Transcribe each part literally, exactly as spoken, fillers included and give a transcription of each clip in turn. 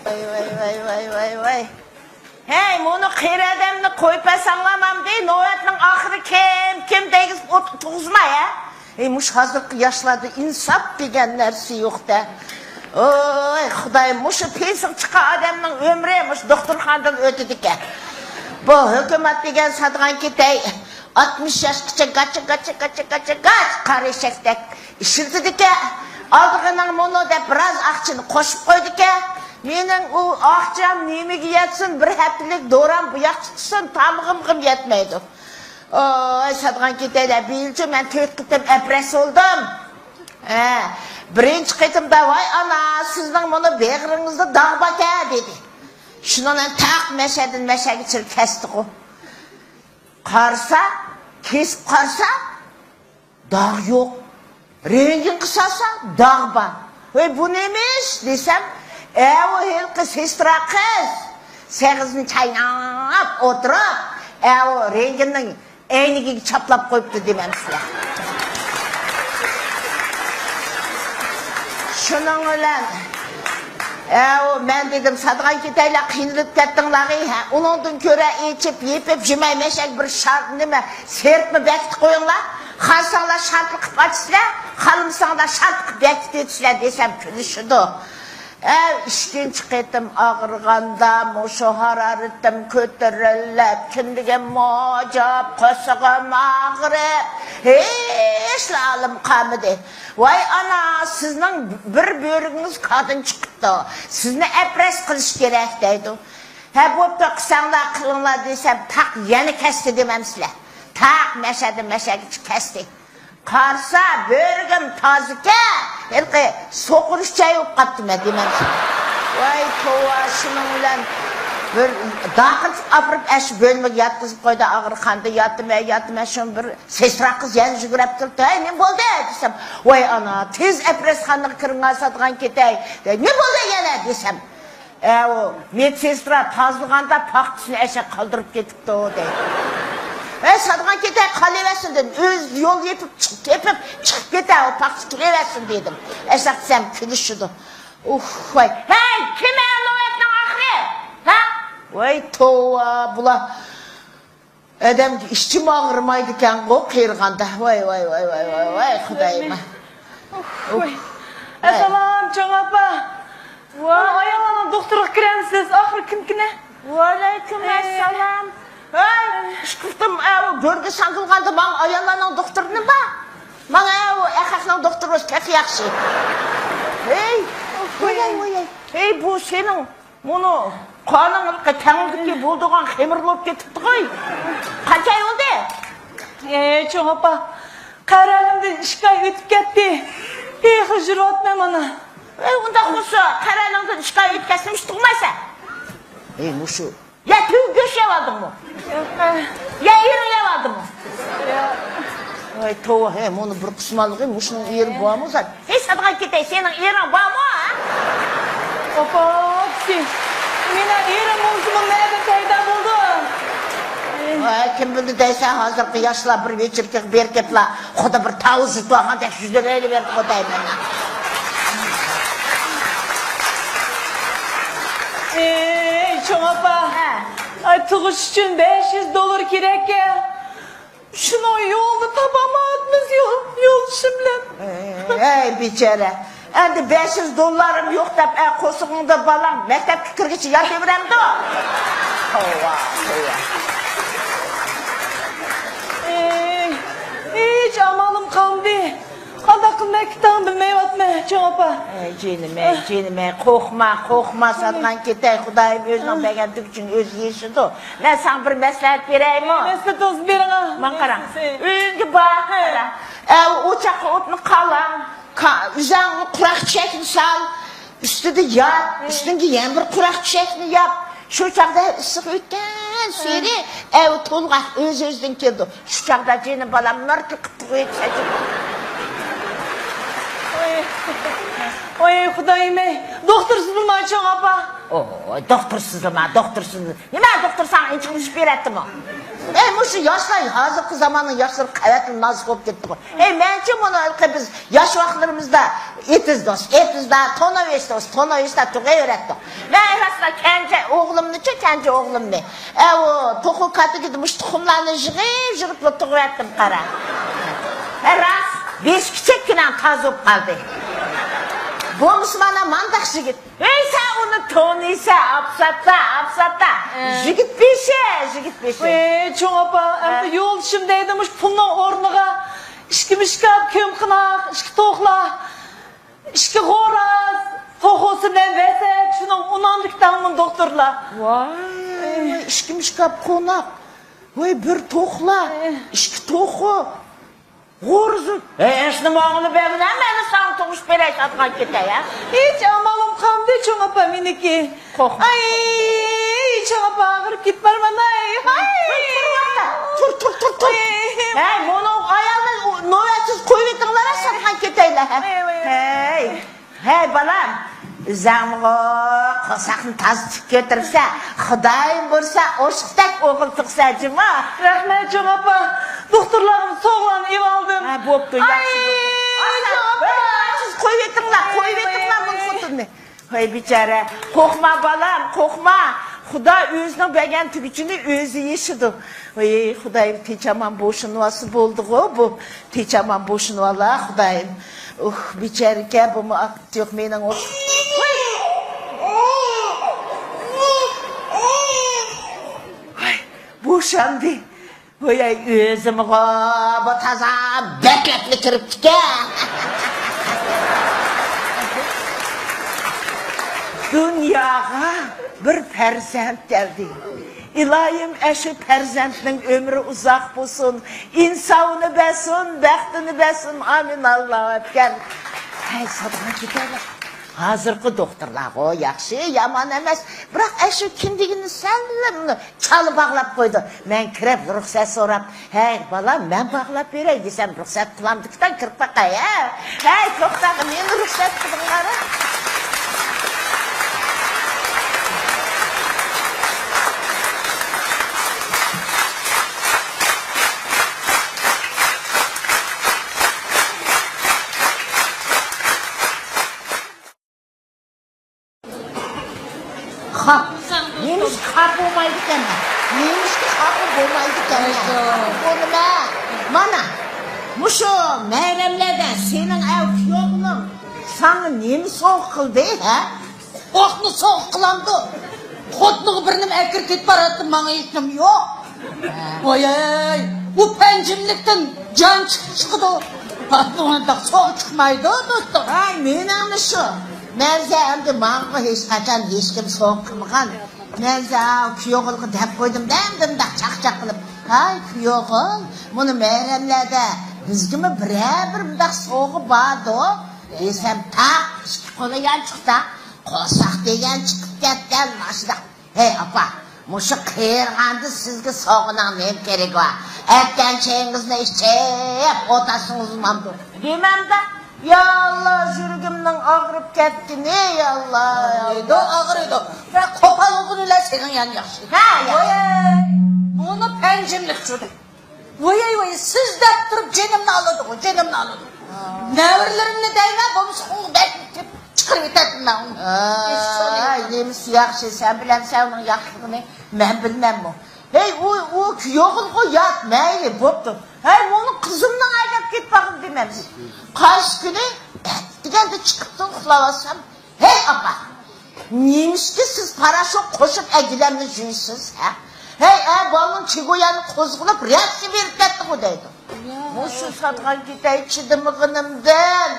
ۋاي، ۋاي، ۋاي، ۋاي، ۋاي، ۋاي. ھەي، مۇنۇ قېرى ئادەمنى قويۇپ بەرسەڭلار مامدى، نۆۋەتنىڭ ئاخىرى كىم، كىم دەيگۈزۈپ ئولتۇرغۇزماي، ھە؟ ھەي، مۇشۇ ھازىرقى ياشلاردا ئىنساپ دېگەن نەرسە يوق-دە. ۋاي خۇدايىم، مۇشۇ پىسىق چىققان ئادەمنىڭ ئۆمرى مۇشۇ دوختۇرخانىدىلا ئۆتىدىكەن. بۇ ھۆكۈمەت دېگەن ساتىدىغان كېتەي. ئاتمىش ياشقىچە گاچا، گاچا، گاچا، گاچا، گاچ قارا ئېشەكتەك ئىشلىتىدىكەن. ئالدىغىنىڭ مۇنۇ دەپ بىراز ئاقچىنى قوشۇپ قويىدىكەن. مېنىڭ ئۇ ئاقچام نېمىگە يەتسۇن، بىر ھەپتىلىك دورام بۇ ياقتا تۇتسۇن، تامىقىمغىمۇ يەتمەيدۇ. ئوي، ساتىدىغان كېتەيلە، بىيىلچۇ مەن تۆت قېتىم ئەپرەس بولدۇم. ھە، بىرىنچى قېتىمدا، ۋاي ئانا، سىزنىڭ مۇنۇ بېغىرىڭىزدا داغ باركەن، دېدى. شۇنىڭ بىلەن تاق مەشەدىن مەشەگىچە كەستىغۇ. قارىسا، كېسىپ قارىسا، داغ يوق. رېنتگېنغا سالسا، داغ بار. ۋەي، بۇ نېمە ئىش؟ دېسەم، ئەۋۇ ھېلىقى سېسترا قىز سېغىزىنى چايناپ ئولتۇرۇپ، ئەۋۇ رېنتگېننىڭ ئەينىكىگە چاپلاپ قويۇپتۇ دېمەمسىلەر. شۇنىڭ بىلەن، ئەۋۇ مەن دېدىم، ساتىدىغان كېتەيلە، قىينىلىپ كەتتىڭلارغۇ، ھە، ئۇنىڭدىن كۆرە ئېچىپ، يېپىپ، جۈمەي مەشەك بىر شارت نېمە، سېرىپنى بېكىتىپ قويۇڭلار. خالىساڭلار شارتلىق قىلىپ ئاچىسىلەر، خالىمىساڭلار شارتلىق بېكىتىۋېتىسىلەر دېسەم، كۈلۈشىدۇ. ئە، ئىككىنچى قېتىم ئاغرىغاندا مۇشۇ ھارارىتىم كۆتۈرۈلۈپ، كۈندىگە موجاپ، قورسىقىم ئاغرىپ، ھېچلا ھالىم قالمىدى. ۋاي ئانا، سىزنىڭ بىر بۆرىكىڭىز كادىن چىقىپتۇ. سىزنى ئەپرەس قىلىش كېرەك دەيدۇ. ھە، بوپتۇ، قىلساڭلار قىلىڭلار دېسەم، تاق يەنە كەستى دېمەمسىلەر. تاق مەشەدىن مەشەگىچە كەستى. قارىسا، بۆرىكىم تازىكەن، ھېلىقى سوقۇرۇشچاي بولۇپ قاپتىمەن دېمەمسىلەر. ۋاي توۋا، شۇنىڭ بىلەن بىر داقىرتىپ ئاپىرىپ ئەشۇ بۆلمىگە ياتقۇزۇپ قويدى. ئاغرىقاندا ياتىمەن، ياتىمەن، شۇنى بىر سېسترا قىز يەنە يۈگۈرۈپ كېلىپتۇ. ھەي، نېمە بولدى؟ دېسەم، ۋاي ئانا، تېز ئەپرەسخانىغا كىرىڭلار، ساتىدىغان كېتەي. نېمە بولدى يەنە؟ دېسەم، ئەۋۇ مېدسېسترا تازىلىغاندا پاختىسىنى ئەشەك قالدۇرۇپ كېتىپتۇ دەيدۇ. ھەي، ساتىدىغان كېتەي، قالىۋەرسۇن دېدىم. ئۆزى يول يېپىپ چىقىپ، تېپىپ چىقىپ كېتە، ئۇ پاختا تۇرۇۋەرسۇن دېدىم. ئەشەق دېسەم كۈلۈشىدۇ. ئۇھ، ۋاي. ھەي، كىم ئەۋۇ نۆۋەتنىڭ ئاخىرى؟ ھە؟ ۋاي توۋا، بۇلار ئادەمگە ئىچىم ئاغرىمايدىكەنغۇ قېرىغاندا. ۋاي، ۋاي، ۋاي، ۋاي، ۋاي، ۋاي، خۇدايىم. ئۇھ، ۋاي. ئەسسالام، چوڭ ئاپا. ۋاي. ئاياللارنىڭ دوختۇرىغا كىرەمسىز؟ ئاخىرى كىمكىنى؟ ۋەئەلەيكۇم ئەسسالام. ھەي، ئىشقىلىپتىم، ئەۋۇ گۆرگە ساڭگىلغاندا ماڭا ئاياللارنىڭ دوختۇرىنى بار. ماڭا ئەۋۇ ئەخەقنىڭ دوختۇرى بولسا تېخى ياخشى. ھەي، ۋاي، ۋاي، ۋاي. ھەي، بۇ سېنىڭ مۇنۇ قانىڭ تەڭلىكى بولىدىغان خېمىر بولۇپ كېتىپتىغۇ. قانچە ئاي بولدى؟ ئەي، چوڭ ئاپا، قەرەلىمدىن ئىككى ئاي ئۆتۈپ كەتتى. تېخى يۈرۈۋاتىمەن مانا. ئەي، ئۇنداق بولسا، قەرەلىڭدىن ئىككى ئاي ئۆتكەچ نېمىشقا تۇغمايسەن؟ ئەي، مۇشۇ. يا تۈۋ گۆش يەۋالدىڭمۇ؟ يوق، ئە. يا ئېرىڭ يەۋالدىمۇ؟ يوق. ۋاي توۋا، ھە، مۇنۇ بىر قىسمانلىقى، مۇشۇنىڭ ئېرى بارمۇ زادى؟ ھېي، ساتىدىغان كېتەي، سېنىڭ ئېرىڭ بارمۇ، ھە؟ ئاپا، ئاپىسى، مېنىڭ ئېرىم بولسىمۇ نەدە پەيدا بولدى؟ ھە، كىم بىلدى دەيسەن، ھازىرقى ياشلار بىر ۋېچېركىغا بېرىپ كېلىپلا، خۇددى بىر تاۋۇز يۇتۇۋالغاندەك يۈزلىرى ئېلىۋېرىدىغۇ دەيمەن. ئەي، چوڭ ئاپا. ھە. ئاي، تۇغۇش ئۈچۈن بەش يۈز دوللار كېرەككەن. شۇنىڭ يولىنى تاپالمايۋاتىمىز يول-، يولدىشىم بىلەن. ئەي، بىچارە. ئەمدى بەش يۈز دوللارىم يوق دەپ، ئە، قورسىقىڭدا بالاڭ مەكتەپكە كىرگۈچە ياتىۋېرەمدۇ؟ توۋا، توۋا. ئەي، ھېچ ئامالىم قالمىدى. قانداق قىلماي كېتىڭ بىلمەيۋاتىمەن، چوڭ ئاپا. ئەي، جېنىم، ئەي، جېنىم، ئەي، قورقما، قورقما، ساتىدىغان كېتەي، خۇدايىم ئۆزىنىڭ بەرگەن تۈگۈچىنى ئۆزى يېشىدۇ. مەن ساڭا بىر مەسلىھەت بېرەيمۇ؟ مەسلىھەت بولسا بېرىڭ. ماڭا قارا. ئۆيۈڭگە بار، قارا. ئەۋۇ ئوچاققا ئوتنى قالا. كا-، ئۆزۈڭگە قۇراق چېچەكنى سال. ئۈستىدە يات، ئۈستۈڭگە يەنە بىر قۇراق چېچەكنى ياپ. شۇ چاغدا ئىسسىق ئۆتكەن سېرى ئەۋۇ تولغاق ئۆز-ئۆزىدىن كېلىدۇ. شۇ چاغدا جېنىم بالام نۇر تېقىپتىغۇ ئۆتسە. ۋاي، ۋاي خۇدايىم ئەي، دوختۇرسىزلىما چوڭ ئاپا. ئوي، دوختۇرسىزلىما، دوختۇرسىز. نېمە دوختۇر ساڭا ئىنچىكىلىشىپ بېرەتتىمۇ؟ ئەي، مۇشۇ ياشلار، ھازىرقى زاماننىڭ ياشلىرى قەۋەتلا نازۇك بولۇپ كەتتىغۇ. ئەي، مەنچە مۇنۇ ھېلىقى بىز ياش ۋاقىتلىرىمىزدا ئېتىز دوست، ئېتىزدا توناۋېچ دوست، توناۋېچتا تۇغۇۋېرەتتۇق. مەن راسلا كەنجى ئوغلۇمنىچۇ، كەنجى ئوغلۇمنى. ئەۋۇ توخۇ كاتىكىدا مۇشۇ تۇخۇملارنى يىغىپ، يىغىپلا تۇغۇۋەتتىم، قارا. ھە، راست، بېشى كىچىككىنە تازا بولۇپ قالدى. بولمىسا مانا مانداق يىگىت. ۋەي، سەن ئۇنى تونۇيسەن، ئاپساتا، ئاپساتا. ھە. يىگىت بېشى، يىگىت بېشى. ۋەي، چوڭ ئاپا، ھە. ئەمدى يولدىشىم دەيدۇ، مۇشۇ پۇلنىڭ ئورنىغا ئىككى مۇشكاپ، كۆممىقىناق، ئىككى توخلا، ئىككى غوراز، توخۇسى بىلەن ۋەسەك، شۇنىڭ ئۇنامدىكى تاڭمۇ دوختۇرلار. ۋاي، ئىككى مۇشكاپ قوناق. ۋاي، بىر توخلا، ھە. ئىككى توخۇ. غورزۇ. ھەي، ئەسلى ماڭىلا بەرگىنە، مەن ساڭا تۇغۇش بېرەي، ساتقان كېتەي، ھە؟ ھېچ ئامالىم قالمىدى، چوڭ ئاپا مېنىكى. قورقما. ئاي، چوڭ ئاپا، ئاغرىپ كېتىپ بارمەن، ئاي، ھاي. تۇر، تۇر، تۇر، تۇر، تۇر. ئاي. ھەي، مۇنۇ ئايالنى نۆۋەتسىز قويۇۋېتىڭلار، ساتقان كېتەيلى، ھە؟ ئاي، ئاي، ئاي. ھەي. ھەي، بالام، ئۆزۈڭمۇ قورساقنى تازا تىك كۆتۈرۈپسەن، خۇدايىم بۇيرۇسا، ئوشۇقتەك ئوغۇل تۇغسا جۇمۇ. رەھمەت، چوڭ ئاپا. دوختۇرلارغا سوغىلارنى ئېلىۋالدىم. ھە، بوپتۇ، ياخشى ئاي، بوپتۇ. ئاي، چوڭ ئاپا. ھەي، سىز قويۇۋېتىڭلار، قويۇۋېتىڭلار بۇ خوتۇننى. ھەي، بىچارە، قورقما، بالام، قورقما. خۇدا ئۆزىنىڭ بەرگەن تۈگۈچىنى ئۆزى يېشىدۇ. ۋەي، خۇدايىم، تىنچ-ئامان بوشىنىۋالسا بولدىغۇ بۇ. تىنچ-ئامان بوشىنىۋالا، خۇدايىم. ئۇھ، بىچارىكەن بۇمۇ، ئاقىۋىتى يوق مېنىڭ. ئۇھ. ۋاي، بوشاندى. ۋاي، ئۆزۈمغۇ بۇ تازا بەكلەپلا كىرىپتىكەن. دۇنياغا بىر پەرزەنت كەلدى. ئىلاھىم، ئەشۇ پەرزەنتنىڭ ئۆمرى ئۇزاق بولسۇن، ئىنساۋىنى بەرسۇن، بەختىنى بەرسۇن. ئامىن، ئاللاھۇ ئەكبەر. ھەي، سادىقە كېتەيلى. ھازىرقى دوختۇرلارغۇ ياخشى، يامان ئەمەس. بىراق، ئەشۇ كىندىكىنى سەللا چالا باغلاپ قويدى. مەن كىرىپ رۇخسەت سوراپ، ھەي، بالام، مەن باغلاپ بېرەي دېسەم، رۇخسەت قىلامدىكىن، كىرىپ باقاي، ھە؟ ھەي، توختاڭ، مېنى رۇخسەت قىلىڭلار. خاپا. نېمىشقا خاپا بولمايدىكەن؟ نېمىشقا خاپا بولمايدىكەن؟ خاپا بولىمەن. مانا، مۇشۇ مەرەملەردە سېنىڭ ئەۋ كۈيوۋۇڭ ساڭا نېمە سوۋغا قىلدى، ھە؟ قوقنى سوغۇق قىلامدۇ؟ قوتنىغا بىر نېمە ئەكىرىپ كېتىپ باراتتىم، ماڭا ھېچنېمە يوق. ۋاياي، بۇ پەنجىملىكتىن جان چىقىپ چىقىدۇ. ئۇنداق سوغۇق چىقمايدۇ، دوستۇم. ۋاي، مېنىڭمۇ شۇ. مەرزە ئەمدى ماڭىغۇ ھېچقاچان ھېچكىم سوغۇق قىلمىغان. مەرزە، كۈيوغۇلغا دەپ قويدۇم دە، ئەمدى مۇنداق چاقچاق قىلىپ. ھاي، كۈيوغۇل، مۇنۇ مەرەملەردە بىزگىمۇ بىرەر بىر مۇنداق سوغا باردۇ دېسەم، تاق ئىككى قولى يانچۇقتا. قورساق دېگەن چىقىپ كەتكەن ماشۇنداق. ھەي، ئاپا، مۇشۇ قېرىغاندا سىزگە سوغىنىڭ نېمە كېرىكى بار؟ ئەتكەن چېيىڭىزنى ئىچىپ ئولتۇرسىڭىز بولمامدۇ؟ دېمەمدە، يا ئاللا، يۈرىكىمنىڭ ئاغرىپ كەتكىنى، يا ئاللا، يا ئاغرىيدۇ، ئاللا. ئاغرىيدۇ. بىراق، قوپالغىنىلا سېنىڭ يان ياخشى. ھە، يا. ۋاي، بۇنى پەنجىملىك چۈشۈردى. ۋاي، ۋاي، سىز دەپ تۇرۇپ جېنىمنى ئالىدىغۇ، جېنىمنى ئالىدۇ. نەۋرىلىرىمنى دەيمەن، بولمىسا ئۇنى بەك چىقىرىۋېتەتتىم مەن ئۇنى. ئاي، نېمىسى ياخشى، سەن بىلەمسەن ئۇنىڭ ياخشىلىقىنى؟ مەن بىلمەممۇ؟ ھەي، ئۇ، ئۇ كۈيوغۇلغۇ يات، مەيلى، بوپتۇ. ھەي، ئۇنى قىزىمنىڭ ھەيدەپ كېتىپ باقىدۇ دېمەمسىز؟ قايسى كۈنى ئەتىگەندە چىقىپتۇ، ئۇخلاۋالسام، ھەي، ئاپا! نېمىشقا سىز پاراشوك قوشۇپ ئەگىلەمنى يۇيىسىز، ھە؟ ھەي، ئە، بالىنىڭ چىگۇيانى قوزغىلىپ، رېئاكسىيە بېرىپ كەتتىغۇ دەيدۇ. مۇشۇ ساتقان كېتەي چىدىمىغىنىمدىن.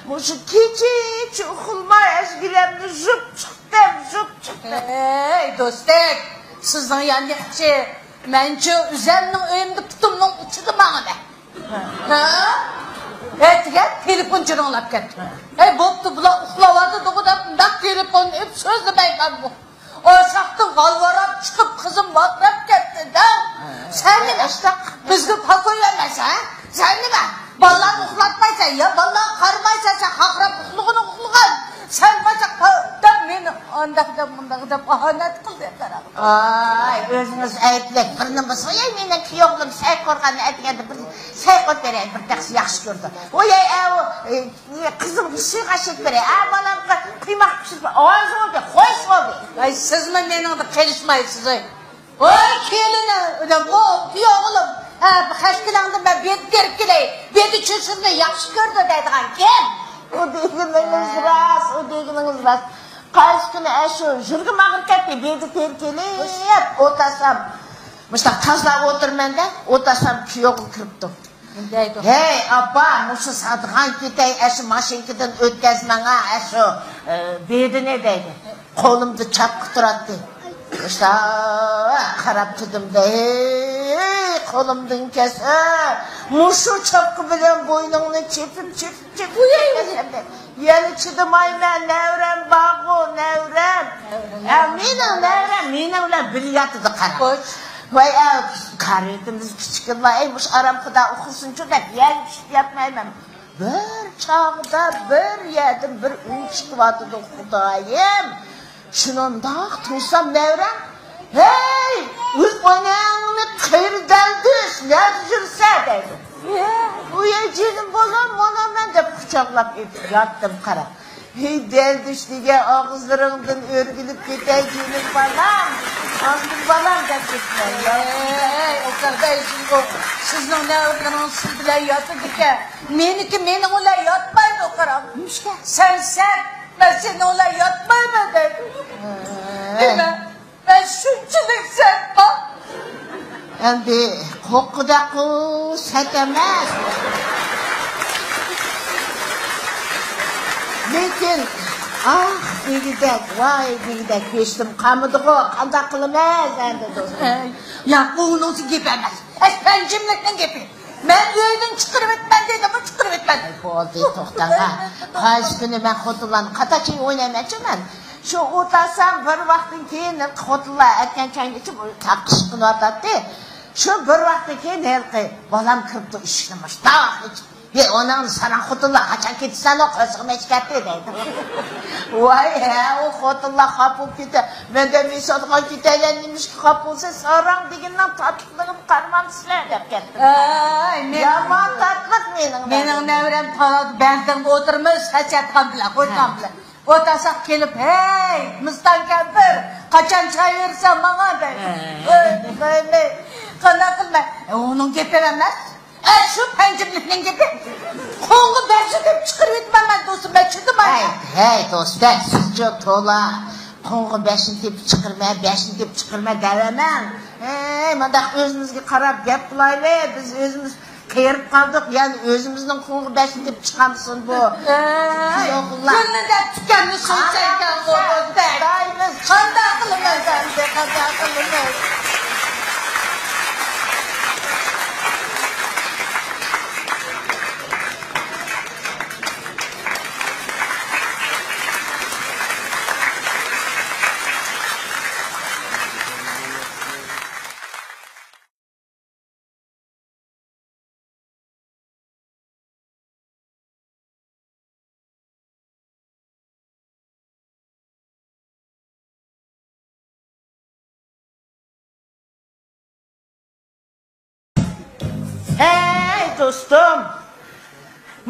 مۇشۇ كېچىچە ئۇخلىماي ئەگىلەمنى يۇيۇپ چىقتىم، يۇيۇپ چىقتىم. ھەي، دوستەك، سىزنىڭ يان ياخشى. مەنچە ئۆزەلنىڭ ئۆيۈمدە پۇتۇمنىڭ ئۇچىدا ماڭىمەن. ھە؟ ئەتىگەن تېلېفون جىرىڭلاپ كەتتى. ھەي، بوپتۇ، بۇلار ئۇخلاۋاتىدىغۇ دەپ، مۇنداق تېلېفون ئېلىپ سۆزلىمەيمەنمۇ؟ ئاشاقتا ۋالۋاراپ چىقىپ، قىزىم ۋارقىراپ كەتتى-دە. سەن نېمە؟ بىزگە پاكوي ئەمەس، ھە؟ سەن نېمە؟ بالىلارنى ئۇخلاتمايسەن يا، بالىلارغا قارىمايسەن، سەن خاقراپ ئۇخلىغىنى ئۇخلىغان. سەن باشاق دەپ مېنى ئانداق دەپ، مۇنداق دەپ ئاھانەت قىلدى، قاراڭ. ئاي، ئۆزىڭىز ئەيىبلەپ، بىر نېمە سوياي، مېنىڭ كۈيئوغلۇم سەي قورغاننى ئەتىگەندە بىر سەي قويۇپ بېرەي، بىر تەخسە ياخشى كۆرىدۇ. ۋوي، ئەي، ئەۋۇ، ئى، قىزىمغا سۇيغا ئېشىپ بېرەي، ئا، بالامغا قۇيماق پىشۇرۇپ، ئاز بولدى، خوش بولدى. ئاي، سىزمۇ مېنىڭدە قېلىشمايسىز، ئاي. ۋاي كېلىنى، ئۇ كۈيئوغلۇم، ھە، خەشكىلەڭدىن مەن بېدە تېرىپ كېلەي، بېدە چۆچۈرىنى ياخشى كۆرىدۇ دەيدىغان كىم؟ ئۇ دېگىنىڭىز راست، ئۇ دېگىنىڭىز راست. قايسى كۈنى ئەشۇ يۈرىكىم ئاغرىپ كەتتى، بېدە تېرىپ كېلىپ ئولتۇرسام، مۇشۇنداق تازىلاپ ئولتۇرىمەن-دە، ئولتۇرسام كۈيئوغلۇم كىرىپتۇ. دەيدۇ. ھەي، ئاپا، مۇشۇ ساتىدىغان كېتەي، ئەشۇ ماشىنكىدىن ئۆتكەزمەڭ، ئەشۇ، ئە، بېدىنى دەيدۇ. قولۇمدا چاپقا تۇراتتى. مۇشۇنداق قاراپ تۇردۇم-دە، ھەي، قولۇمدىن كەلسە، مۇشۇ چاپقا بىلەن بوينۇڭنى چېپىپ، چېپىپ، چېپىپ كەتسەم دەيدۇ. يەنە چىدىمايمەن، نەۋرەم بارغۇ، نەۋرەم. ھە، مېنىڭ نەۋرەم، مېنىڭ بىلەن بىللە ياتىدۇ، قارا. خوش. ۋاي، ئە، كارىۋىتىمىز كىچىكلا، ئەي، مۇشۇ ئارام خۇدا ئۇخلىسۇنچۇ دەپ، يەرگە چۈشۈپ ياتمايمەن. بىر چاغدا بىر يەردىن بىر ئۈن چىقىۋاتىدۇ، خۇدايىم. شۇنداق تۇرسام نەۋرەم، ھەي، ئۆز ئاناڭنى قېرى دەلدۈش، نەدە يۈرسە دەيدۇ. ۋۇي جېنىم بالام، مانا مەن دەپ قۇچاقلاپ ئېلىپ ياتتىم، قارا. ھەي، دەلدۈش دېگەن ئاغزىلىرىڭدىن ئۆرگىلىپ كېتەي، جېنىم بالام. ئاندىن بالام دەپ كېتىمەن. ھەي، ئۇ قارداش، سىزنىڭ نەۋرىلىرىڭىز سىز بىلەن ياتىدىكەن. مېنىڭكى مېنىڭ بىلەن ياتمايدۇ، قاراڭ. نېمىشقا؟ سەن سەت، مەن سېنىڭ بىلەن ياتمايمەن دەيدۇ. ھەي. نېمە؟ مەن شۇنچىلىك سەتما؟ ئەمدى قوققۇدەكقۇ سەت ئەمەس. لېكىن، ئاھ دېگۈدەك، ۋاي دېگۈدەك ھېچنېمە قالمىدىغۇ، قانداق قىلىمىز ئەمدى دوستۇم؟ ھەي، ياق، بۇ ئۇنىڭسى گېپى ئەمەس. ئەش پەنجىملىكنىڭ گېپى. مەن ئۆيدىن چىقىرىۋېتىمەن دېدىممۇ، چىقىرىۋېتىمەن. ئەي، بولدى، توختاڭ ھە. قايسى كۈنى مەن خوتۇنلارنى قاتاچى ئوينايمەنچۇ مەن. شۇ ئولتۇرسام بىر ۋاقىتتىن كېيىن خوتۇنلار ئەتكەن چاينى ئىچىپ، تاقىشىپ قىلىۋاتاتتى. شۇ بىر ۋاقىتتىن كېيىن ھېلىقى بالام كىرىپتۇ ئىشىكنى مۇشتاق ئېچىپ. ھې، ئۇنىڭ ساراڭ خوتۇنلار قاچان كېتىسەن، ئۇ قورسىقىم ئېچىپ كەتتى دەيدۇ. ۋاي ھە، ئۇ خوتۇنلار خاپا بولۇپ كېتە. مەن دەپ ئېسىۋاتقان كېتەيلەن، نېمىشقا خاپا بولسا، ساراڭ دېگىنىنىڭ تاتلىقلىقىنى قارىمامسىلەر دەپ كەتتىم. ئاي، مېنىڭ، يامان تاتلىق مېنىڭ مېنىڭ نەۋرەم. نەۋرەم تالادا بەنزىنگە ئولتۇرىمىز، ھەسەتخان بىلەن، خوجام بىلەن. ئولتۇرساق كېلىپ، ھەي، مىستان كەمپىر، قاچان چاي بېرىسەن ماڭا دەيدۇ. ھە. ۋاي، ۋاي، ۋاي، قانداق قىلىمەن؟ ئۇنىڭ گېپى ئەمەس. ئە، شۇ پەنجىملىكنىڭ گېپى. قوڭغا بەرسە دەپ چىقىرىۋېتىمەن مەن دوستۇم، مەن چىدىمايمەن. ھەي، ھەي، دوست، سىزچۇ تولا قوڭغا بەشنى تېپىپ چىقىرىمەن، بەشنى تېپىپ چىقىرىمەن دەۋەرمەڭ. ھەي، مۇنداق ئۆزىمىزگە قاراپ گەپ قىلايلى، بىز ئۆزىمىز قېرىپ قالدۇق، يەنە ئۆزىمىزنىڭ قوڭغا بەشنى تېپىپ چىقامسۇن بۇ؟ ھەي، يوقلا. كۈنىدە تىكەننى سۆيسەڭ، قانداق قىلىمىز؟ قانداق قىلىمىز ئەمدى، قانداق قىلىمىز؟ ھەي، دوستۇم!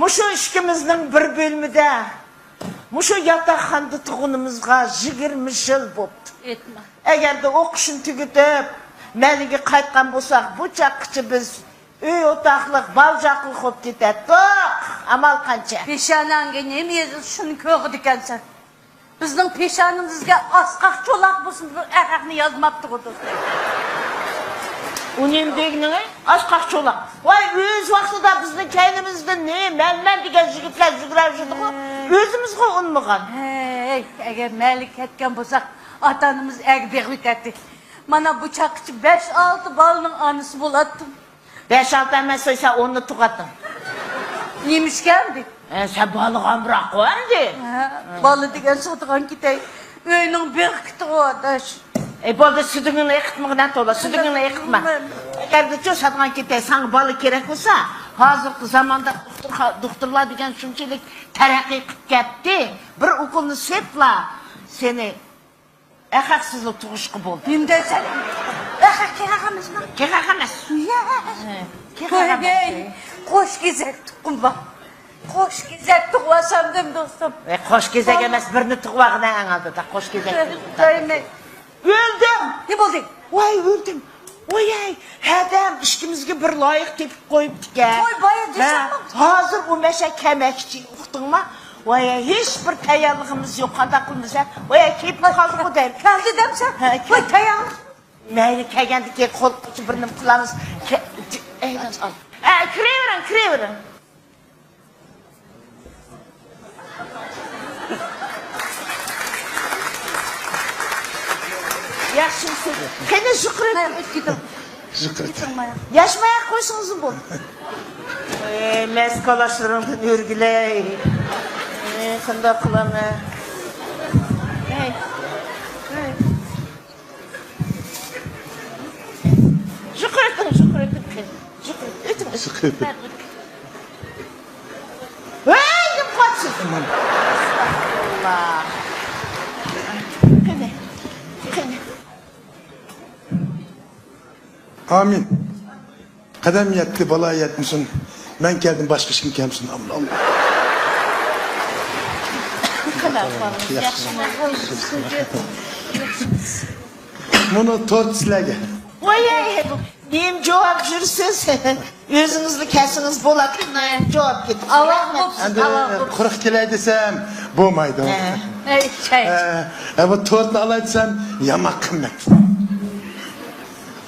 مۇشۇ ئىككىمىزنىڭ بىر بۆلمىدە، مۇشۇ ياتاقخانىدا تۇرغىنىمىزغا يىگىرمە يىل بوپتۇ. ئېيتما. ئەگەردە ئوقۇشنى تۈگىتىپ، مەلىگە قايتقان بولساق، بۇ چاغقىچە بىز ئۆي ئوتاقلىق، بالا-چاقىلىق بولۇپ كېتەتتۇق. ئامال قانچە؟ پېشانەڭگە نېمە يېزىلسا، شۇنى كۆرىدىكەنسەن. بىزنىڭ پېشانىمىزگە ئاسقاق چولاق بولسۇن، بىر ئەخەقنى يازماپتىغۇ، دوستۇم. ئۇ نېمە دېگىنىڭ، ئاسقاق چولاق؟ ۋاي، ئۆز ۋاقتىدا بىزنىڭ كەينىمىزدىن نېمە، مەن، مەن دېگەن يىگىتلەر يۈگۈرۈپ يۈردىغۇ، ھەي. ئۆزىمىزغۇ ئۇنىمىغان. ھەي، ئەگەر مەلىك كەتكەن بولساق، ئاتا-ئانىمىز ئەگە بېغىۋېتەتتى. مانا بۇ چاغقىچە بەش-ئالتە بالىنىڭ ئانىسى بولاتتىم. بەش-ئالتە ئەمەس، سەن ئوننى تۇغاتتىڭ. نېمىشقا ئەمدى؟ ئە، سەن بالىغا ئامراق ئەمدى. ھە، بالا دېگەن ساتىدىغان كېتەي. ئۆينىڭ بېغى كېتىغۇ، ئاداش. ئەي، بولدى، سۈدۈڭنى ئېقىتمىغىن، تولا، سۈدۈڭنى ئېقىتما. ئەگەردىچۇ ساتىدىغان كېتەي، ساڭا بالا كېرەك بولسا، ھازىرقى زاماندا دوختۇرخا-، دوختۇرلار دېگەن شۇنچىلىك تەرەققىي قىلىپ كەتتى. بىر ئوكۇلنى سېپلا سېنى ئەخەق سىزلا تۇغۇشقا بولدى. نېمە دەيسەن؟ ئەخەق كېخەق ئەمەسمۇ؟ كېخەق ئەمەس. يا. كېخەق ئەمەس. قوش كېزەك تۇغقۇم بار. قوش كېزەك تۇغۇۋالسامدىم، دوستۇم. ئە، قوش كېزەك ئەمەس، بىرنى تۇغۇۋالغىن ئەڭ ئالدىدا. قوش كېزەك تۇغۇپ. ئۆلدۈم. نېمە بولدى؟ ۋاي، ئۆلدۈم. ۋاي، ھەدەم ئىككىمىزگە بىر لايىق تېپىپ قويۇپتىكەن. ۋاي، بايا دېسەڭ. ھازىر ئۇ مەشە كەمەكچى، ئۇقتۇڭما؟ ۋاي، ھېچ بىر تەييارلىقىمىز يوق، قانداق قىلىمىز ھە؟ ۋاي، كېلىپ قالدىغۇ دەيمەن. كەلدى دەمسەن؟ ھە، ۋاي، تەييارلىق. مەيلى، كەلگەندىكى قول قىلچە بىر نېمە قىلارمىز. ئە، كىرىۋېرىڭ، كىرىۋېرىڭ. ياخشىمۇسىز؟ قېنى، ژۇقىرىپ. ماياق ئۆتۈپ كېتىڭ. ژۇقىرىپ. ياش ماياق قويسىڭىزمۇ بولىدۇ. ئەي، مەس كالاشلىرىڭدىن ئۆرگىلەي. ئەي، قانداق قىلىمەن؟ ئەي، ئەي. ژۇقىرىتىڭ، ژۇقىرىتىڭ، قېنى. ژۇقىرىتىڭ، ئۆتۈڭ، ئۆتۈڭ. ژۇقىرىتىڭ. ۋەي، دەپ قويسۇن. ئەستەغپۇرۇللا. قېنى، قېنى. ئامىن. قەدەم يەتتى، بالا يەتمىسۇن. مەن كەلدىم، باشقا ھېچكىم كەلمىسۇن. ئامىن، ئامىن. قانداق ئەھۋالىڭىز؟ ياخشىمۇ؟ مۇنۇ تورت سىلەرگە. ۋاي، نېمە جاۋاب يۈرسىز؟ ئۆزىڭىزلا كەلسىڭىز بولاتتى، جاۋاب كېتىپ. ئاۋاق بوپسىز، ئەمدى ئاۋاق بوپسىز. قۇرۇق كېلەي دېسەم، بولمايدۇ. ھە. ئەي، چاي. ھە، ھە، بۇ تورتنى ئالاي دېسەم، يامان قىممەت.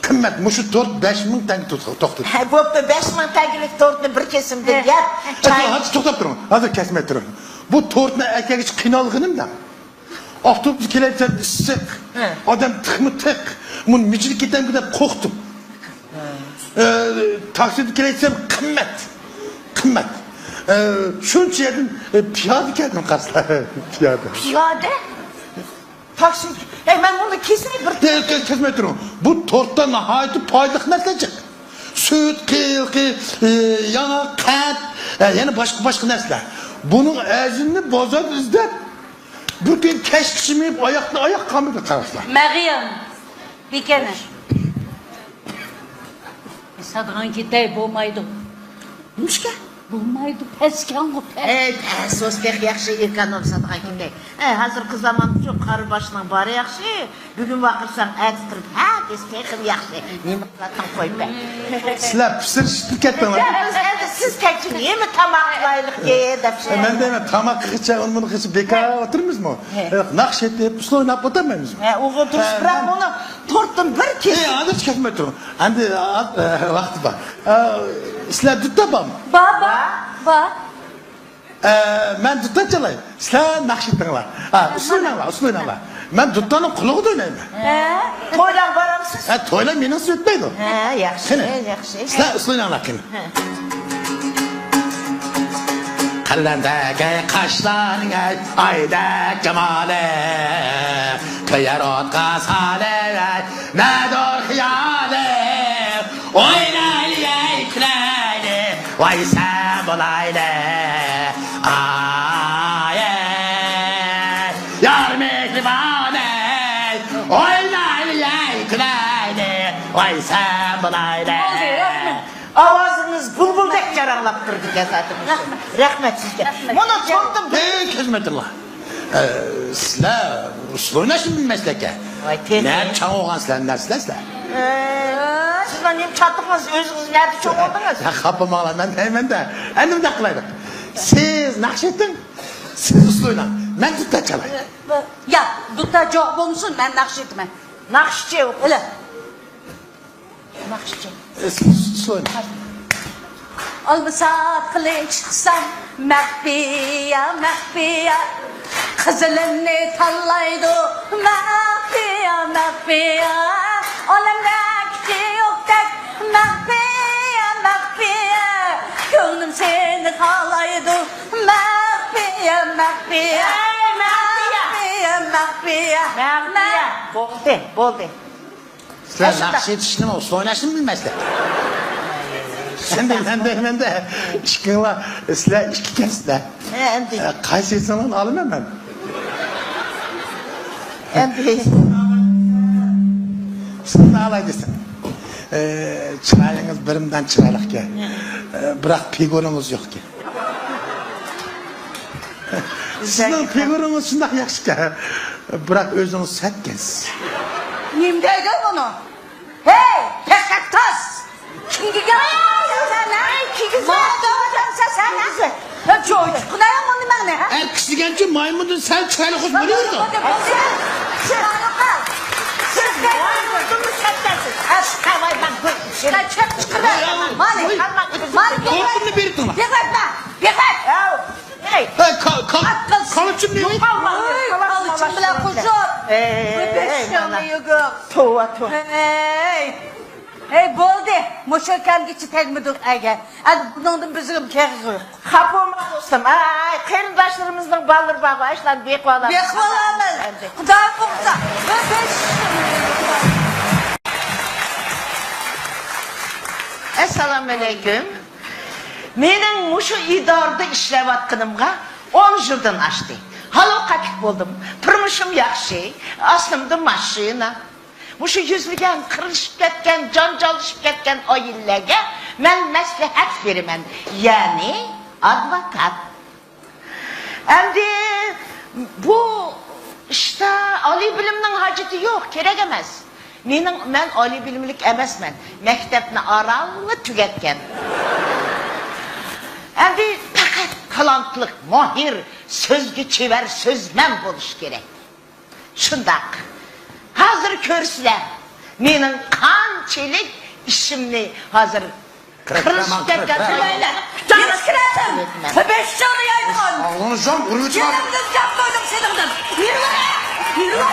قىممەت، مۇشۇ تورت بەش مىڭ تەڭگە تو-، توختىدى. ھە، بوپتۇ، بەش مىڭ تەڭگىلىك تورتنى بىر كېسىمدىن يەپ، ھە، چاي. ھازىر توختاپ تۇرۇڭ، ھازىر كەسمەي تۇرۇڭ. بۇ تورتنى ئەكەلگۈچە قىينالغىنىمدا، ئاپتوبۇستا كېلەي دېسەم ئىسسىق، ھە. ئادەم تىقمۇ تىق، مۇنى مىجىلىپ كېتەمگۇ دەپ قورقتۇم. ھە. ئە، تاكسىدا كېلەي دېسەم قىممەت، قىممەت. ئە، شۇنچە يەردىن، ئە، پىيادە كەلدىم قارىسىلەر، پىيادە. پىيادە؟ تاكسىمۇ، ھەي، مەن بۇنى كېسەي بىر. ھەي، كەسمەي تۇرۇڭ. بۇ تورتتا ناھايىتى پايدىلىق نەرسىلەر جىق. سۈت، قىلقى، ئى، ياڭاق، قەنت، ئە، يەنە باشقا، باشقا نەرسىلەر. بۇنىڭ ئەجرىنى بازاردا ئىزدەپ، بىر كۈن كەچكىچە مېڭىپ، ئاياقتىن ئاياق قالمىدى قاراسىلەر. مەريەم، بىكەنە. ساتىدىغان كېتەي، بولمايدۇ. نېمىشقا؟ بولمايدۇ، پەسكەنغۇ، پەس. ئەي، پەس بولسا تېخى ياخشى، ئېكونوم ساتقان كېتەي. ئەي، ھازىرقى زاماندا شۇ قارا باشنىڭ بارى ياخشى. بۈگۈن ۋارقىرىساڭ، ئەتە تۇرۇپ، ھە دېسە تېخىمۇ ياخشى. نېمە قىلاتتىڭ، قويۇپ بەر. سىلەر پىسىرىشىپ كەتتىڭلار. بىز ئەمدى سىز كەلگۈچە نېمە تاماق قىلايلىق دەپ. ئە، مەن دەيمەن، تاماق قىلغىچە، ئۇنى بۇنى قىلغىچە بىكار ئولتۇرىمىزمۇ؟ ھە. ئە، ناخشا ئېيتىپ، ئۇسسۇل ئويناپ ئولتۇرمايمىزمۇ؟ ھە، ئۇغۇ دۇرۇس، ھە، بىراق مەن ئۇنى تورتتىن بىر كېسىم. ئە، ھازىر كەسمەي تۇرۇڭ. ئەمدى، ئە، ۋاقتى بار. ئە، سىلەر دۇتار بارمۇ؟ بار، بار، بار. ئە، مەن دۇتار چالاي. سىلەر ناخشا ئېيتىڭلار. ھە، ئۇسسۇل ئويناڭلار، ئۇسسۇل ئويناڭلار. مەن دۇتارنىڭ قۇلىقىدا ئوينايمەن. ھە، تويلارغا بارامسىز؟ ھە، تويلار مېنىڭسىز ئۆتمەيدۇ. ھە، ياخشى، قېنى، ياخشى. سىلەر ئۇسسۇل ئويناڭلار، قېنى. ھە. قەلەمدەك قاشلارنىڭ ئايدەك جامالى، كۆيەر ئوتقا سالىۋەر نەدۇر خىيالىم. ئوينايلى، ئەي، كۈلەيلى، ۋاي سەن بولايلى. ئاي، يار مېھرىبان، ئەي، ئوينايلى، ئەي، كۈلەيلى، ۋاي سەن بولايلى. بولدى، رەھمەت. ئاۋازىڭىز بۇلبۇلدەك جاراڭلاپ تۇرىدىكەن زادى. رەھمەت. رەھمەت سىزگە. رەھمەت. مۇنۇ تورتتىن بىر. ئەي، كۆزۈم ئېتىللا. ئە، سىلەر ئۇسسۇل ئويناشنى بىلمەيسىلەركەن. ۋاي، تېخى. نەدە چوڭ بولغان سىلەر، نەرسىلەر سىلەر؟ ئە، سىزنىڭ نېمە چاتىقىڭىز، ئۆزىڭىز نەدە چوڭ بولدىڭىز؟ ھە، خاپىماڭلار، مەن دەيمەن-دە. ئەمدى مۇنداق قىلايلى. سىز ناخشا ئېيتىڭ، سىز ئۇسسۇل ئويناڭ. مەن دۇتار چالاي. ياق، دۇتار جوق بولمىسۇن، مەن ناخشا ئېيتىمەن. ناخشىچى. ئېلە. ناخشىچى. ئۇسسۇل ئويناڭ. ئالمىساق قىلىچ چىقسا، مەخپىيە، مەخپىيە. قىزىلىنى تاللايدۇ، مەخپىيە، مەخپىيە. ئالەمدە كۈچى يوقتەك، مەخپىيە، مەخپىيە. كۆڭلۈم سېنى خالايدۇ، مەخپىيە، مەخپىيە. ئەي، مەخپىيە. مەخپىيە، مەخپىيە. مەخپىيە. بولدى، بولدى. سىلەر ناخشا ئېيتىشنىمۇ، ئۇسسۇل ئويناشنىمۇ بىلمەيسىلەر. ئەمدى مەن دەيمەن-دە، ئىككىڭلار، سىلەر ئىككىكەنسىلەر. ھە، ئەمدى. ئە، قايسى ئېيتساڭلار ئالىمەن مەن. ئەمدى. سىزنى ئالاي دېسەم، ئى، چىرايىڭىز بىرىمدان چىرايلىقكەن، ئى، بىراق پىگۇرىڭىز يوقكەن. سىزنىڭ پىگۇرىڭىز شۇنداق ياخشىكەن، بىراق ئۆزىڭىز سەتكەنسىز. نېمە دەيدۇ بۇنى؟ ھەي، پەقەت تاس! كىمگە گەپ قىلىسەن سەن، ھە؟ كىگىزە. ماڭا دەۋاتامسەن سەن، ھە؟ ھە، چويچۇققىنا مۇنى ماڭا، ھە؟ ئەر كىشى دېگەنچۇ مايمۇندىن سەل چىرايلىق بولۇۋېرىدۇ. بولدى، بولدى. چىرايلىق قىل. ھە، ھە، ۋاي، ماڭا بۇ ئىشنى چىقىرىۋەت. مانا، مانا، قورقۇمنى بېرىپ تۇرما. بېغىرتما، بېغىرت. ھەي. ھە، كا-، كا-، كالىچىمنى يۇيۇپ. قالىچىم بىلەن قوشۇپ. ئەي، بېشىڭنى يۇيۇپ. توۋا، توۋا. ھەي. ھەي، بولدى. مۇشۇ كەمگىچە تەگمىدۇق ئەگە. ئەمدى بۇنىڭدىن بىزگىمۇ كەيغى يوق. خاپا بولما دوستۇم. ئاي، قېرىنداشلىرىمىزنىڭ بالىلىرى بارغۇ، ئاشۇلارنى بېقىۋالامىز. بېقىۋالامىز. ئەمدى. خۇدايىم بولسا. ئەسسالامۇئەلەيكۇم. مېنىڭ مۇشۇ ئىدارىدە ئىشلەۋاتقىنىمغا ئون يىلدىن ئاشتى. ھالال قەتلىك بولدۇم. تۇرمۇشۇم ياخشى. ئاستىمدا ماشىنا. مۇشۇ يۈزلىگەن، قىرىلىشىپ كەتكەن، جانجاللىشىپ كەتكەن ئائىلىلەرگە مەن مەسلىھەت بېرىمەن، يەنى ئادۋوكات. ئەمدى بۇ ئىشتا ئالىي بىلىمنىڭ ھاجىتى يوق، كېرەك ئەمەس. مېنىڭ، مەن ئالىي بىلىملىك ئەمەسمەن، مەكتەپنى ئارانلا تۈگەتكەن. ئەمدى پەقەت تالانتلىق، ماھىر، سۆزگە چېۋەر سۆزمەن بولۇش كېرەك. شۇنداق. ھازىر كۆرىسىلەر، مېنىڭ قانچىلىك ئىشىمنى ھازىر قىرىلىشىپ كەتكەن. يېتىپ كىرەتتىم. بېشىڭنى يايدىغان. ئاغلىنىشام، ئۇرۇۋېتىڭ. يېنىڭدىن جاپ قويدۇم سېنىڭدىن. يۈرۈۋەر. يۈرۈۋەر.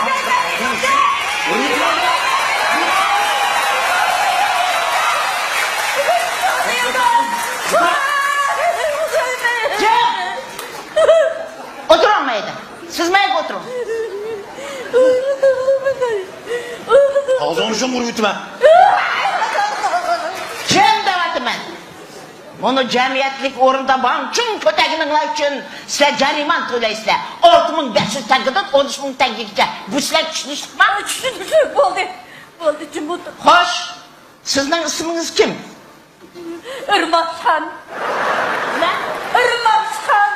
ئولتۇرۇڭ مەيدە. سىز مەيدە ئولتۇرۇڭ. ئاغزىڭنى يۇم، ئۇرۇۋېتىمەن. جىم دەۋاتىمەن. مۇنۇ جەمئىيەتلىك ئورۇندا ماڭچىڭ كۆتەرگىنىڭلار ئۈچۈن سىلەر جەرىمانە تۆلەيسىلەر. ئالتە مىڭ بەش يۈز تەڭگىدىن ئون ئۈچ مىڭ تەڭگىگىچە. بۇ سىلەر چۈشىنىشلىكما؟ چۈشىنىشلىك. بولدى. بولدى، جىم ئولتۇر. خوش. سىزنىڭ ئىسمىڭىز كىم؟ ئىرماشخان. نېمە؟ ئىرماشخان.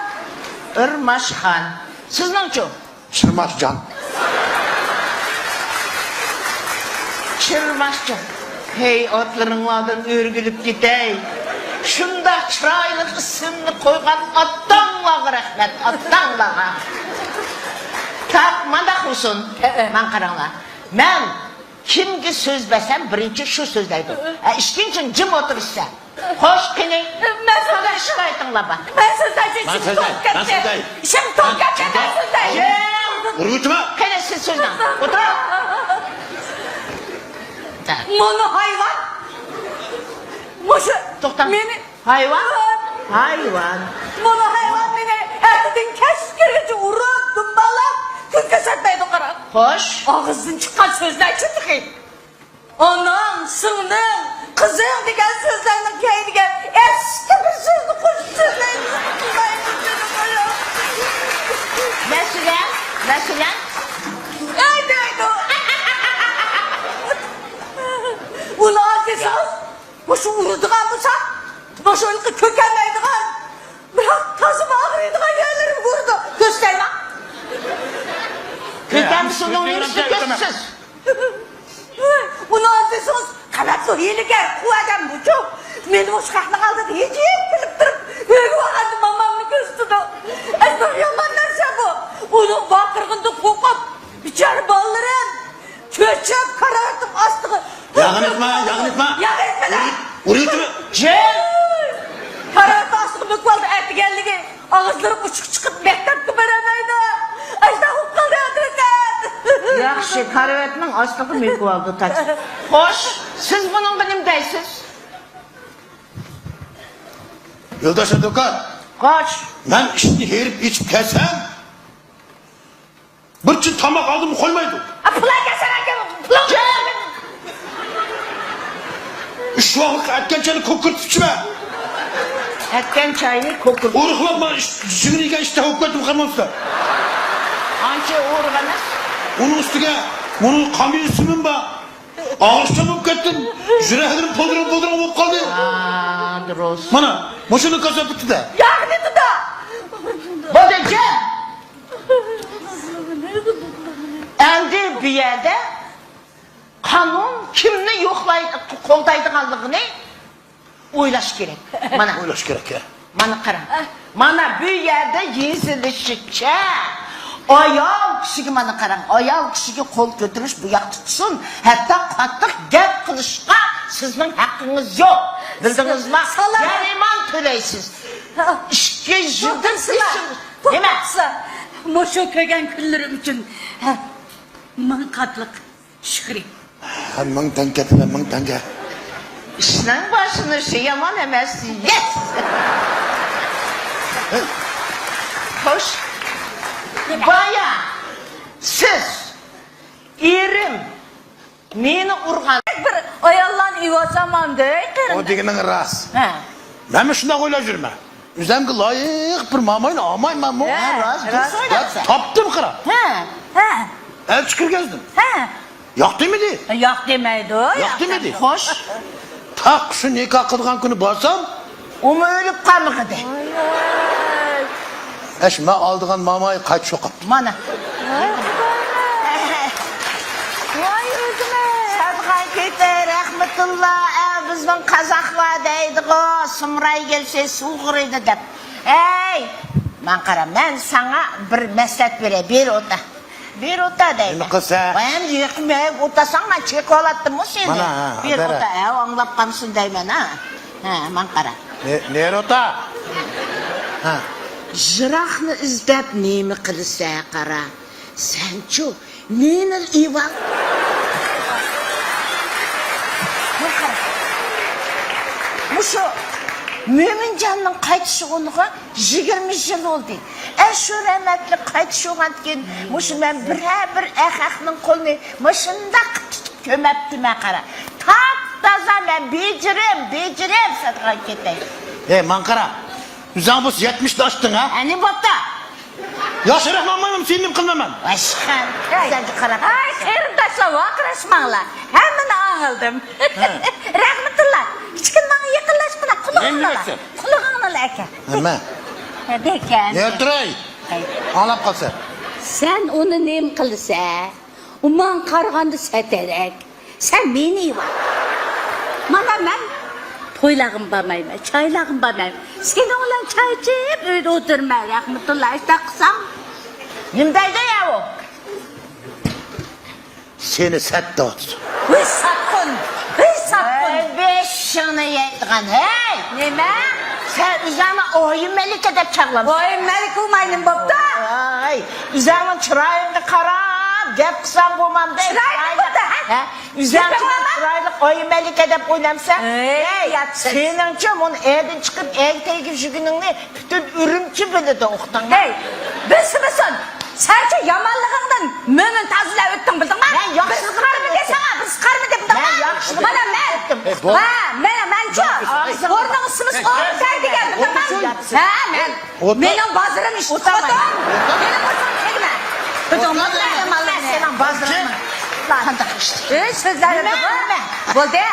ئىرماشخان. سىزنىڭچۇ؟ چىرماشجان. چىرماشجان. ھەي، ئاتلىرىڭلاردىن ئۆرگۈلۈپ كېتەي. شۇنداق چىرايلىق ئىسىمنى قويغان ئاتاڭلارغا رەھمەت، ئاتاڭلارغا. تاق، مانداق بولسۇن. ئە، ئە. ماڭا قاراڭلار. مەن كىمگە سۆز بەرسەم، بىرىنچى شۇ سۆزلەيدۇ. ئە، ئىككىنچى، جىم ئولتۇرۇشسەن. خوش، قېنى. مەن سۆزلەي. شىكايىتىڭلار بار. مەن سۆزلەي، مەن چۈشۈم سۆزلەي، توپ كەتتى. مەن سۆزلەي. ئىشىم توپ كەتتى، مەن سۆزلەي. جىم. ئۇرۇۋېتىمەن. قېنى، سىز سۆزلەڭ. ئولتۇرۇڭ. مانا ھايۋان. مۇشۇ توختاڭ. مېنى ھايۋان؟ ھايۋان. مانا ھايۋان مېنى ئەتىدىن كەچكىچە ئۇرۇپ، دۇمبالاپ، كۈن كۆرسەتمەيدۇ، قاراڭ. خوش. ئاغزىدىن چىققان سۆزلەرچۇ تېخى. ئاناڭ، سىڭلىڭ، قىزىڭ دېگەن سۆزلەرنىڭ كەينىگە ئەسكى بىر سۆزنى قوشۇپ سۆزلەيدۇ. مەسىلەن، مەسىلەن؟ ئەي دەيدۇ. ئۇنى ئاز دېسىڭىز، مۇشۇ ئۇرىدىغان بولسا، مۇشۇ ھېلىقى كۆكەلمەيدىغان، بىراق تازا ئاغرىيدىغان يەرلىرىمگە ئۇرىدۇ. كۆرسەتمە. كۆكەمسىنىڭ نېمىسىنى كۆرسىتىسىز؟ ئۇنى ئاز دېسىڭىز، قەۋەتلىك ھىيلىگەر، قۇۋ ئادەم بۇچۇ. مېنى مۇشۇ خەقنىڭ ئالدىدا ھىجىيىپ كۈلۈپ تۇرۇپ، ئۆيگە بارغاندا مامامنى كۆرسىتىدۇ. ئەي، بىر يامان نەرسە بۇ. ئۇنىڭ ۋارقىرىغىنىدىن قورقۇپ، بىچارە بالىلىرىم چۆچۈپ، كارىۋاتنىڭ ئاستىغا. ياغىنىتما، ياغىنىتما. ياغىنىتما. ئۇرۇۋېتىمەن. جىم! كارىۋاتنىڭ ئاستىغا مۆكۈۋالدى ئەتىگەنلىكى. ئاغزىلىرى ئۇچۇق چىقىپ، مەكتەپكە بارالمايدۇ. ئاشۇنداق بولۇپ قالدى ھازىرقى. ياخشى، كارىۋاتنىڭ ئاستىغا مۆكۈۋالدى تاچ. خوش، سىز بۇنىڭغا نېمە دەيسىز؟ يولداش ئادۋوكات. خوش. مەن ئىشنى ھېرىپ ئېچىپ كەلسەم، بىر چىن تاماق ئالدىمغا قويمايدۇ. ئا، پۇل ئەكەلسەڭ ئەكەل، پۇل. ئۈچ ۋاقىتلىق ئەتكەن چاينى كوكۇرتۇپ ئىچىمەن. ئەتكەن چاينى كوكۇرتۇپ. ئورۇقلاپ مانا ئىش-، جىگىرى يېگەن ئىشتىھا بولۇپ كەتتىم، قانداق بولسا. ئانچە ئورۇق ئەمەس. ئۇنىڭ ئۈستىگە مۇنىڭ قامۇس سىمىم بار. ئاغرىشچان بولۇپ كەتتىم. يۈرەكلىرىم پودرىڭ-پودرىڭ بولۇپ قالدى. ھا، دۇرۇس. مانا، مۇشۇنى كاساپ بىتتى-دە. ياغنى تۇتا! بولدى، جان! ئەمدى بۇ يەردە قانۇن كىمنى يوقلاي-، قوغدايدىغانلىقىنى ئويلاش كېرەك. مانا. ئويلاش كېرەك، ھە. مانا قاراڭ. مانا بۇ يەردە يېزىلىشىچە، ئايال كىشىگە، مانا قاراڭ، ئايال كىشىگە قول كۆتۈرۈش بۇ ياقتا تۇرسۇن، ھەتتا قاتتىق گەپ قىلىشقا سىزنىڭ ھەققىڭىز يوق. بىلدىڭىزما؟ سالام. جەرىمانە تۆلەيسىز. ئىككى يىلدىن ئۈچ يىل. توختاڭسىلا، نېمە؟ توختاڭسىلا. مۇشۇ كۆرگەن كۈنلىرىم ئۈچۈن، ھە، مىڭ قاتلىق شۈكرى. ھە، مىڭ تەڭگە دېمە، مىڭ تەڭگە. ئىشنىڭ باشلىنىشى يامان ئەمەس. يەس! خوش. بايا سىز، ئېرىم مېنى ئۇرغان. بىر ئاياللارنى ئېۋالسام ئانداق ئۇ قېرىنداش. دېگىنىڭ راست. ھە. مەنمۇ شۇنداق ئويلاپ يۈرىمەن. ئۆزۈمگە لايىق بىر ماماينى ئالمايمەنمۇ؟ ھە، ھە، راست، راست دەپ ئويلاپسەن. تاپتىم قارا. ھە، ھە. ئەلچى كىرگۈزدۈم. ھە. ياق دېمىدى. ياق دېمەيدۇ، ياق ياق دېمىدى. خوش. تاق شۇ نىكاھ قىلىدىغان كۈنى بارسام، ئۇمۇ ئۆلۈپ قالمىغىدى. ئەش، مەن ئالىدىغان ماماي قايتىپ شۇ قاپتۇ. مانا. ۋاي ئۆزۈمە. سادغان كېتەي، رەھمەتۇللا، ئە، بىزنىڭ قازاقلار دەيدىغۇ، سۇمراي كەلسە سۇغۇرىدۇ دەپ. ئەي، ماڭا قارا، مەن ساڭا بىر مەسلىھەت بېرەي، بېرى ئولتۇر. بېرى ئولتۇر دەيمەن. نېمە قىلسا؟ ۋاي، ئەمدى يېقىن مەن ئولتۇرساڭ، مەن چېقىۋالاتتىمۇ سېنى. مانا، ھە، بېرى ئولتۇر، ھە، ئاڭلاپ قالمىسۇن دەيمەن، ھە. ھە، ماڭا قارا. نېرى ئولتۇر. ھە. يىراقنى ئىزدەپ نېمە قىلىسەن، قارا. سەنچۇ، مېنى ئېۋال. ماڭا قارا. مۇشۇ مۆمىنجاننىڭ قايتىشىغا يىگىرمە يىل بولدى. ئەشۇ رەھمەتلىك قايتىشىغاندىكىن، مۇشۇ مەن بىرەر بىر ئەخەقنىڭ قولىنى مۇشۇنداق تۇتۇپ كۆمەپتىمەن، قارا. تاپتازا مەن بېجىرىم، بېجىرىم سادغان كېتەي. ھەي، ماڭا قارا. ئۆزۈڭ بولسا يەتمىشنى ئاشتىڭ، ھە؟ ئەنە بوپتۇ. ياخشىراق ماڭمايمەن، سېنى نېمە قىلمايمەن. ۋاشخان، ھەي. سەنچە قاراپ. ھەي، قېرىنداشلار، ۋارقىراشماڭلار. ھەممىنى ئاڭلىدىم. ھە. رەھمەتۇللا، كىچىككىنە ماڭا يېقىنلاشقىنا، قۇلىقىڭنى ئالا. نېمە دەيسەن؟ قۇلىقىڭنى ئالا، ئەكە. ھەممە. ھە، دەيكەن. نېرى تۇراي. ھەي. ئاڭلاپ قالسا. سەن ئۇنى نېمە قىلىسەن؟ ئۇ ماڭا قارىغاندا سەتەرەك. سەن مېنى ئېۋال. مانا مەن تويلارغىمۇ بارمايمەن، چايلارغىمۇ بارمايمەن. سېنىڭ بىلەن چاي ئىچىپ ئۆيدە ئولتۇرىمەن، رەھمەتۇللا، ئىشتاق قىلساڭ. نېمە دەيدۇ يا ئۇ؟ سېنى سەت دەۋاتىدۇ. ۋىي ساتقۇن! ۋىي ساتقۇن! ۋەي بېشىڭنى يەيدىغان، ھەي! نېمە؟ سەن ئۆزۈڭنى ئايىم مەلىكە دەپ چاغلامسەن؟ ئايىم مەلىكە ئۇماينىم بوپتۇ. ۋاي، ئۆزۈڭنىڭ چىرايىڭغا قاراپ گەپ قىلساڭ بولمامدۇ؟ چىرايلىق بوپتۇ، ھە؟ ھە؟ ئۆزۈڭنى چىرايلىق ئايىم مەلىكە دەپ ئويلامسەن؟ ھەي، ھەي، ياتسىز. سېنىڭچە مۇنۇ ئەدىن چىقىپ ئەگتەيگە يۈرگىنىڭنى پۈتۈن ئۈرۈمچى بىلىدۇ، ئۇقتۇڭمۇ؟ ھەي، بىلسە بىلسۇن، سەنچۇ يامانلىقىڭدىن مۆمىن تازىلەپ ئۆتتۈڭ، بىلدىڭما؟ مەن ياخشىلىقىمنى بىرسى قارىمىدى ساڭا، بىرسى قارىمىدى، بىلدىڭما؟ مەن ياخشىلىقىمنى مانا مەن. ئەي، بول. ھە، مانا مەنچۇ. بول. بۇرنىڭ ئىسسىمىسى ئوت دەر دېگەن، بىلدىڭما؟ ئوت. ھە، مەن. ئوت. مېنىڭ بازىرىم ئىشتىك ئوت. مېنىڭ بازىرىم تەگمە. بىلدىڭما؟ مانا يامانلىقنى. سېنىڭ بازىرىڭ. قانداق ئىشتىك؟ ئۆي سۆزلەرنى نېمە؟ بولدى.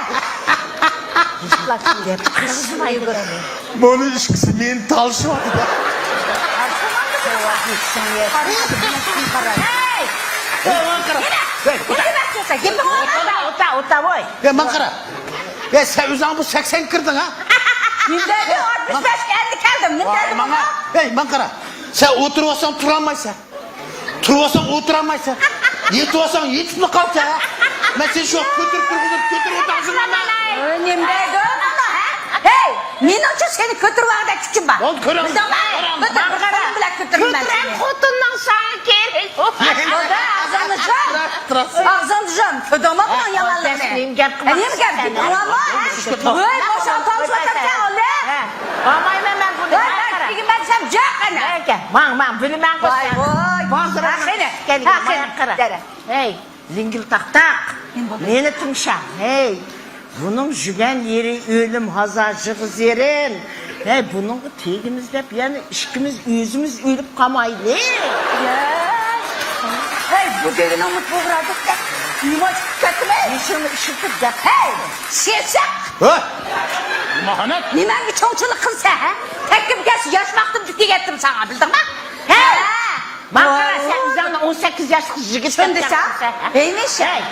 بۇنى ئىككىسى مېنى تالىشىۋاتىدۇ. ھەي! نېمە؟ نېمە قىلسا، گېپىڭ بارمۇ؟ ئوتا، ئوتا، ۋاي. يا، ماڭا قارا. يا، سەن ئۆزۈڭ بۇ سەكسەنگە كىردىڭ، ھە؟ مىندەردە ئاتمىش بەشكە ئەمدى كەلدىم. مىندەردە ماڭا. ھەي، ماڭا قارا. سەن ئولتۇرۇۋالساڭ تۇرالمايسەن. تۇرۇۋالساڭ ئولتۇرالمايسەن. يېتىۋالساڭ يېتىپلا قالىسەن. مەن سېنى شۇ كۆتۈرۈپ تۇرغۇزۇپ، كۆتۈرۈپ ئولتۇرغۇزۇپ. نېمە دەيدۇ؟ ھەي، مېنىڭچە سېنى كۆتۈرۈۋالغۇدەك كۈچۈم بار. بولدى، كۆرۈڭ. بىلدىڭمۇ؟ قاراڭ، بىر قاراڭ. قولۇم بىلەن كۆتۈرىمەن سېنى. خوتۇننىڭ ساڭا كېرىكى. بولدى، ئاغزىڭنى يۇم. ئاغزىڭنى يۇم. كۆردۈڭمۇ بۇنىڭ يامانلىقىنى؟ نېمە گەپ قىلماقچىسەن؟ نېمە گەپ؟ ۋاي، بوشاڭ تالىشىۋاتامسەن، ئالدى. ھە. ماڭمايمەن مەن بۇنى. ۋاي، ماڭ، قارا. دېگىن بەرسەم جىق ئەنە. ۋاي، ماڭ، ماڭ، بۇنى مەن قويسام. ۋاي، ۋاي. بازىرىمنىڭ قېنى. قېنى، قېنى. قارا. ھەي، لىڭگىل تاق تاق. مېنى تىڭشاڭ. ھەي، بۇنىڭ يۈرگەن يېرى ئۆلۈم، ھازا جىغىز يېرىم. ھەي، بۇنىڭغا تېگىمىز دەپ يەنە ئىككىمىز ئۆزىمىز ئۆلۈپ قالمايلى. ھەي، دېگىنىڭ مۇشۇ بۇغرادا نېمە ئىشلىتىپ كەتتىمەن؟ يېشىلنى ئىشلىتىپ دەپ. ھەي، شېشىق! ھە؟ ماھانەت! نېمەڭگە چوڭچىلىق قىلسا، ھە؟ تەككىم كەلسە ياشماقتىن دېگەنتىم ساڭا، بىلدىڭما؟ ھە! ماڭا قارا، سەن ئۆزۈڭنى ئون سەككىز ياشلىق يىگىت دەپ چاغلايسەن، ھە؟ ھەي، مىشە. ھەي،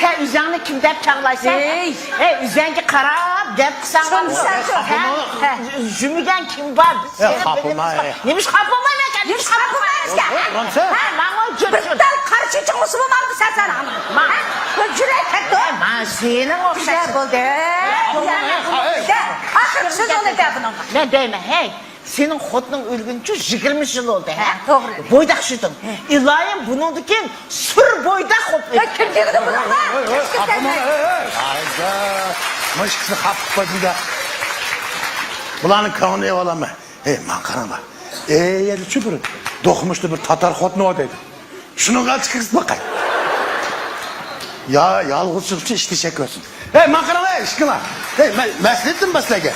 سەن ئۆزۈڭنى كىم دەپ چاغلايسەن، ھە؟ ھەي. ھەي، ئۆزۈڭگە قاراپ گەپ قىلساڭ، ھە؟ ھە. جۈمۈگەن كىم بار؟ يا، خاپىما، يا. نېمىش خاپىما ئەكەن؟ نېمىش خاپىما ئەكەن؟ ھە، ماڭا جۆت، بىر جۆت. تال قارا چېچىڭ بولسا بولمامدۇ سەن، سەن ھامان؟ ما. ھە؟ بۇ جۈرەك كەتتى. ھە، ما سېنىڭ ئوخشاش. بولدى. ھە، ھە. ئاخىرقى سۆزۈڭنى دە بۇنىڭغا. مەن دەيمەن، ھەي، سېنىڭ خوتۇنۇڭ ئۆلگىنىچە يىگىرمە يىل بولدى، ھە؟ ھە، توغرا. بويداق شۇدۇڭ. ئىلايىم، بۇنىڭدىن كېيىن سۈر بويداق بولۇپ ئۆتكىن. كىم دېدى بۇنىڭغا؟ ھەي، ھەي، ھەي، ھەي، خاپىما، ھەي، ھەي. ھايدا، مۇشۇ ئىككىسىنى خاپا قىلىپ قويدۇم-دە. بۇلارنىڭ كۆڭلىنى ئېلىۋالامەن. ھەي، ماڭا قاراڭلار. ئەي، يەردىچۇ بىر دوقمۇشتا بىر تاتار خوتۇنى بار دەيدۇ. شۇنىڭغا چىقىرسىز باقاي. يا، يالغۇزچىلىقچە ئىشتىشەك كۆرسۇن. ھەي، ماڭا قاراڭلار، ھەي، ئىشقىلار. ھەي، مەن مەسلىھەتتىن بار سىلەرگە.